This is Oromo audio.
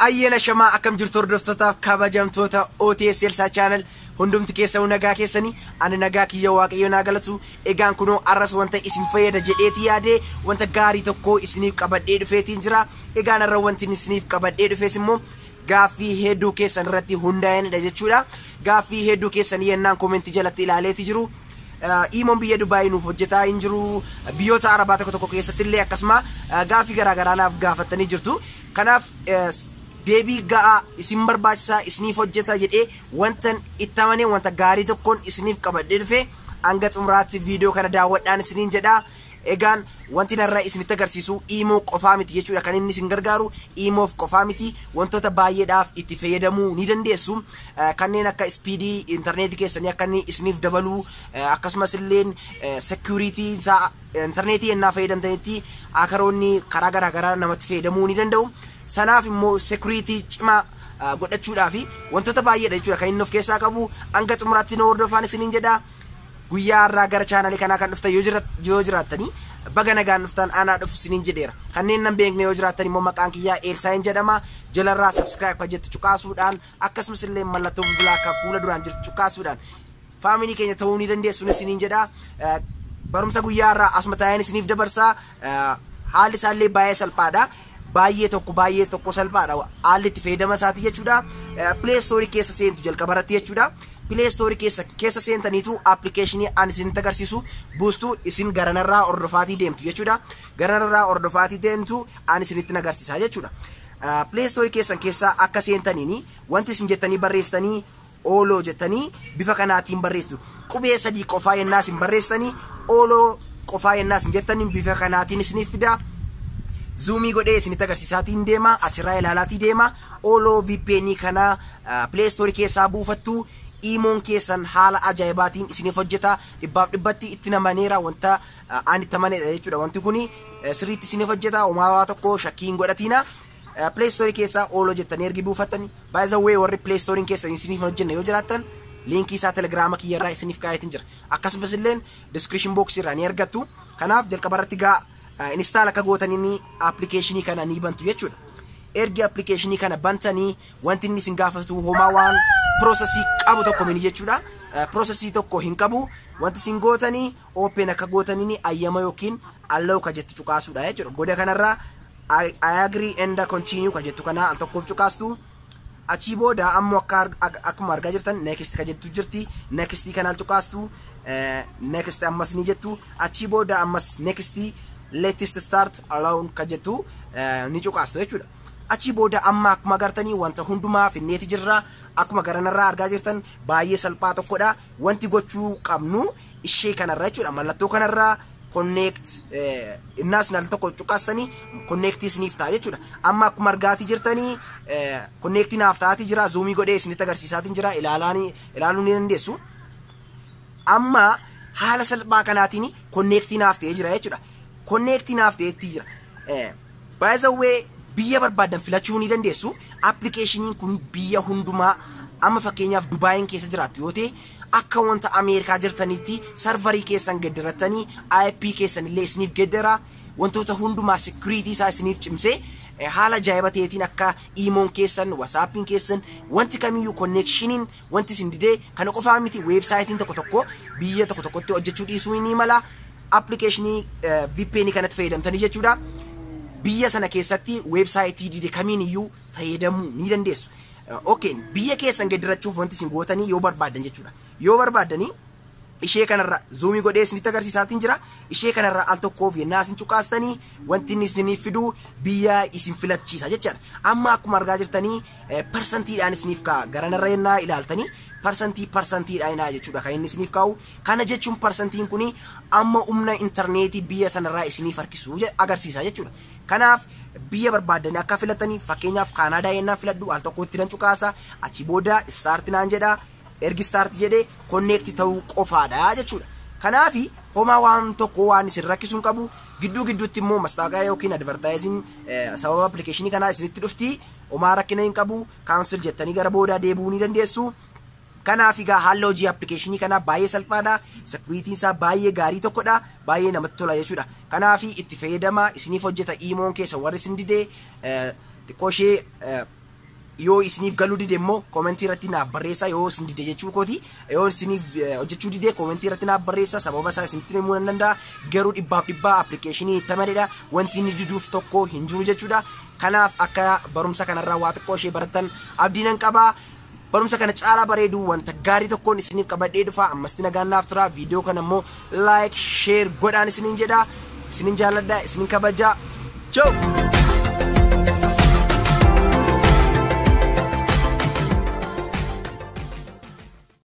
Ayyaana shamaa, akkam jirtu hordoftootaaf kabajamtoota OTS Elsaa Channel? Hundumti keessanuu nagaa keessanii? Ani nagaa kiyya, Waaqayyo naa galatu. Egaan kunoo arras wanta isin fayyada jedheeti yaadee wanta gaarii tokko isiniif qabadhee dhufeetiin jira. Egaan har'a wanti isiniif qabadhee dhufes immoo gaaffii hedduu keessan irratti hundaa'anidha jechuudha. Gaaffii hedduu keessan yennaan koomentii jalatti ilaaleeti jiru. Imoon biyya Dubaayii nuuf hojjetaa hin jiru. Biyyoota Arabaa tokko tokko keessatti illee akkasuma gaaffii garaagaraa naaf gaafattanii jirtu. Kanaaf deebii ga'aa isin barbaachisaa, isiniif hojjeta jedhee wantan itti amanee wanta gaarii tokkoon isiniif qabadhee dhufe. Hanga xumuraatti viidiyoo kana daawwadhaan isiniin jedha. Egaan wanti narraa isinitti agarsiisu imoo qofaa miti jechuudha. Kan inni isin gargaaru imoof qofaa miti, wantoota baay'eedhaaf itti fayyadamuu ni dandeessu. Kanneen akka speedii intarneetii keessanii akka inni isiniif dabaluu, akkasumas illeen security isaa, intarneetii ennaa fayyadamtanitti hackeroonni karaa garaa garaa namatti fayyadamuu ni danda'u. Sanaaf immoo security cimaa godhachuudhaaf wantoota baay'eedha jechuudha kan inni of keessaa qabu. Hanga xumuraatti nu hordofaan isiniin jedha. Guyyaa har'aa gara chaanalii kanaa kan dhuftan yoo jiraattanii, baga nagaan dhuftan, anaa dhufu isiniin jedheera. Kanneen nan beekne yoo jiraattan immoo maqaan kiyyaa Elsaayin jedhama. Jalarraa subscribe kan jettu cuqaasuudhaan, akkasumas illee mallattoo bilbilaa kan fuula duraan jirtu cuqaasuudhaan family keenya ta'uu ni dandeessu isiniin jedha. Barumsa guyyaa har'aa asuma taa'een isiniif dabarsaa. Haalli isaallee baay'ee salphaadha. Baay'ee tokko, baay'ee tokko salphaadha haalli itti fayyadama isaati jechuudha. Play Store keessa seentu jalqaba irratti jechuudha. Play Store keessa seentaniitu appilikeeshinii ani isinitti agarsiisu buustuu. Isin garanarraa hordofaatii deemtu jechuudha. Garanarraa hordofaatii deemtu, ani isinitti agarsiisa jechuudha. Play Store keessan keessa akka seentaniini wanti isin jettanii barreessitanii ooloo jettanii bifa kanaatiin barreessitu. Qubee sadii qofaa yennaa isin barreessitanii, ooloo qofaa yennaa isin jettanii, bifa kanaatiin isiniif fida. Zoomii godhee isinitti agarsiisaatiin deema, achirraa ilaalaatii deema. Ooloo VPN kana Play Store keessaa buufattu. Imoon keessan haala ajaa'ibaatiin isiniif hojjeta. Dhibbaaf dhibbatti itti namaneera, wanta ani itti amaneedha jechuudha. Wanti kuni sirriitti isiniif hojjeta, homaa tokko shakkii hin godhatiina. Play Store keessaa ooloo jettanii ergi buufattanii, by the way, warri Play Store keessan isiniif hojjenne yoo jiraattan, liinkii isaa Telegiraama kiyyarraa isiniif kaayetiin jira. Akkasumas illee description box irraa ni argattu. Kanaaf jalqaba irratti gaa install akka gootanii appilikeeshinii kana ni bantu jechuudha. Ergi appilikeeshinii kana bantanii, wanti inni isin gaafatu homaa waan processii qabu tokko mini jechuudha. Processii tokko hin qabu. Wanti isin gootanii open akka gootanii ayyama yookiin allow ka jettu cuqaasuudha jechuudha. Goda kanarraa "I agree and continue" ka jettu kana al tokkoof cuqaastu. Achii booda ammoo akka akkuma argaa jirtan "next" ka jettu jirti. Next kana al cuqaastu. Next ammas ni jettu. Achii booda ammas next, "let's start alone" ka jettu ni cuqaastu jechuudha. Achii booda amma akkuma agartanii wanta hundumaa finneeti jirra. Akkuma garanarraa argaa jirtan baay'ee salphaa tokkodha. Wanti gochuu qabnu ishee kanarra jechuudha. Mallattoo kanarraa "connect" innaas al tokko cuqaastanii connect isiniif ta'a jechuudha. Amma akkuma argaatii jirtanii connect naaf ta'aatii jira. Zoomii godhee isinitti agarsiisaatiin jira. Ilaaluu ni dandeessu. Amma haala salphaa kanaatiin connect naaf ta'ee jira jechuudha. Connect naaf ta'eetti jira. By the way, biyya barbaadan filachuu ni dandeessu. Appilikeeshiniin kun biyya hundumaa, amma fakkeenyaaf Dubaayin keessa jiraattu yoo ta'e, akka wanta Ameerikaa jirtanitti serverii keessan geddarattanii IP keessan illee isiniif geddara. Wantoota hundumaa security isaa isiniif cimsee haala ajaa'iba ta'eetiin akka imoon keessan, WhatsAppiin keessan, wanti kamiyyuu connectioniin wanti isin didee kana qofaa miti, websiteiin tokko tokko biyya tokko tokkotti hojjechuu dhiisuu ni mala. Appilikeeshinii VPN kanatti fayyadamtanii jechuudha. Biyya sana keessatti websiteii dide kamiin iyyuu fayyadamuu ni dandeessu. Okay, biyya keessan geddirachuuf wanti isin gootanii yoo barbaadan jechuudha. Yoo barbaaddanii ishee kanarra zoomii godhee isinitti agarsiisaatiin jira. Ishee kanarra al tokkoof yennaa isin cuqaastanii, wanti inni isiniif fidu biyya isin filachiisa jechaadha. Amma akkuma argaa jirtanii parsantiidhaan isiniif kaa'a. Garanarra yennaa ilaaltanii parsantii parsantiidhaan jechuudha kan inni isiniif kaa'u. Kana jechuun parsantiin kuni amma humna intarneetii biyya sanarraa isiniif harkisu agarsiisa jechuudha. Kanaaf biyya barbaaddanii akka filatanii, fakkeenyaaf Kaanaadaa yennaan filadhu, al tokkotti nan cuqaasa. Achi booda "start" naan jedha. Ergi "start" jedhee connect ta'uu qofaadha jechuudha. Kanaafi homaa waan tokko waan isin rakkisuu hin qabu. Gidduu gidduutti immoo mastaaqaa yookiin advertising sababa appilikeeshinii kanaa isinitti dhufti. Homaa rakkina hin qabu. Cancel jettanii gara boodaa deebi'uu ni dandeessu. Kanaaf egaa haalli hojii appilikeeshinii kanaa baay'ee salphaadha. Securityn isaa baay'ee gaarii tokkodha. Baay'ee namatti tola jechuudha. Kanaaf itti fayyadama, isiniif hojjeta. Imoon keessa warri isin didee xiqqoo ishee Yoo isiniif galuu dide immoo koomentii irratti naaf barreessaa. Yoo isin dide jechuu kooti, yoo isiniif hojjechuu dide koomentii irratti naaf barreessaa. Sababa isaa isinitti himuu nan danda'a. Garuu 100% appilikeeshinii itti amanedha. Wanti inni diduuf tokko hin jiru jechuudha. Kanaaf akka barumsa kanarraa waa xiqqoo ishee barattan abdii nan qabaa. Barumsa kana caalaa bareedu wanta gaarii tokkoon isiniif qabadhee dhufa. Ammasti nagaan naaf tura. Viidiyoo kana immoo like, share godhaan isiniin jedha. Isinin jaalladha, isinin kabajaa. Ciao.